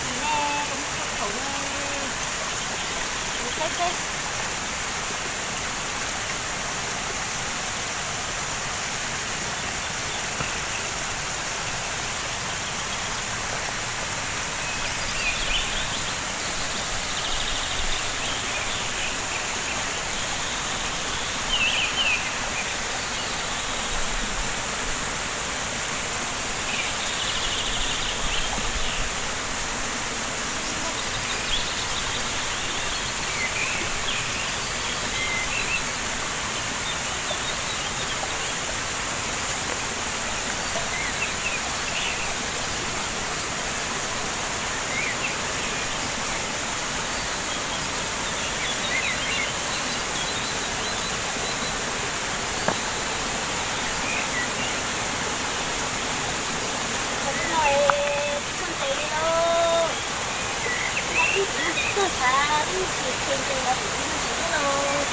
Nim ne, kuv mus txog thaum ne, kuv saib saib. Thaum twg no es tsis txog ntev li lauj. Nyob ib tsis muaj tsis txog tshav, ib tsis txog ntev los tsis muaj tsis txog lauj.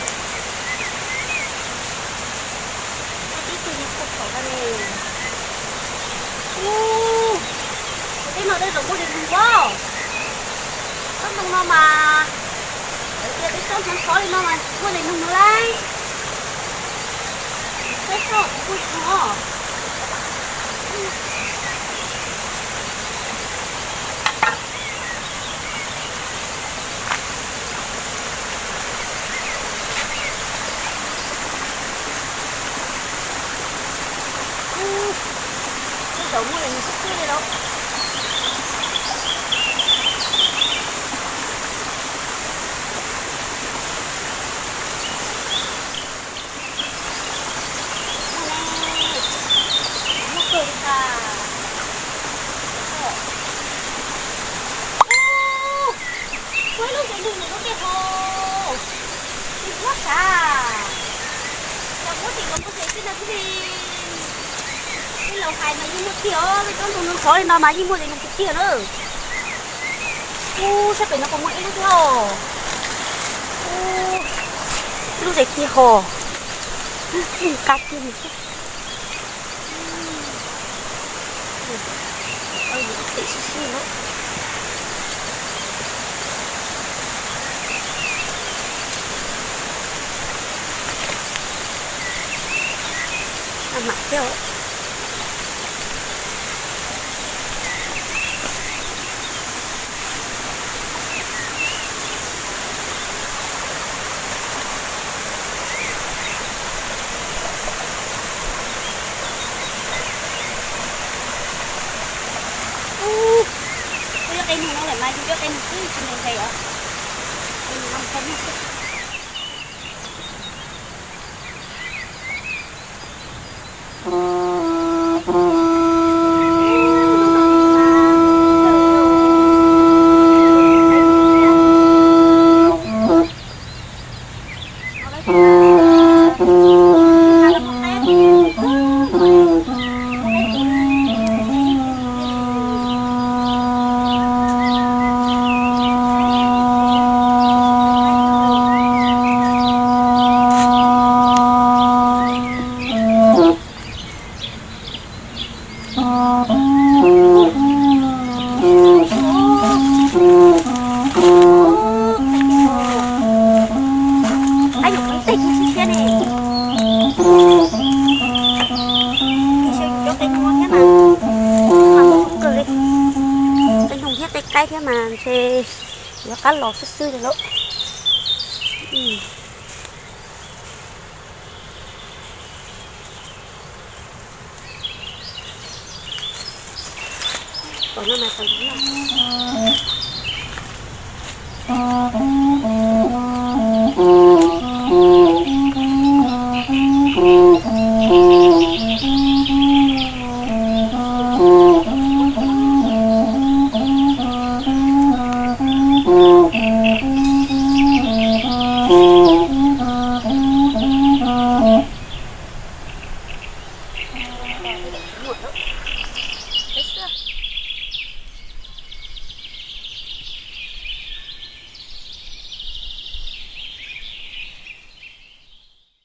Nyob ib tug nyob puag thaum no ne. Ub, kuv teb no tej zaum muaj li nug vab. Tsob ntoo no mas, lawv tias tej tsob ntxhov ntxhov li no mas tsis muaj li nug no lauj. Saib soj kuv kuj tsis hnov. Tej zaum muaj li nug xwb xwb li lauj. Muaj ne, muaj kawg li tas. Ub, muaj ib lub zev nug nws lub tej ho, nws muab sav, cas muab tim los muaj zev xwb no thiaj li. Tej laus hais mas yeej muaj tiag os, tej tsob ntoo ntxhov li no mas yeej muaj zev nug tiag tiag na. Ub, sab pem no puas muaj ib lub thiab os? Ub, ib lub zev kiag ho, qab kiag mus xwb. Ib txhim sib sib lawm. Mam thiab. Ub, kuj yog qe nug no lawm mas yus cov qe nug xwb tsis nug nqes os. Qe nug no qe nug xwb. Qab yuav ib teg kuv sib thiab ne. Ntshe yus cov qe nug thiab mas, mas muaj kawg li. Qe nug thiab qe qaib thiab mas ntshe yuav qab los xwb xwb li lauj.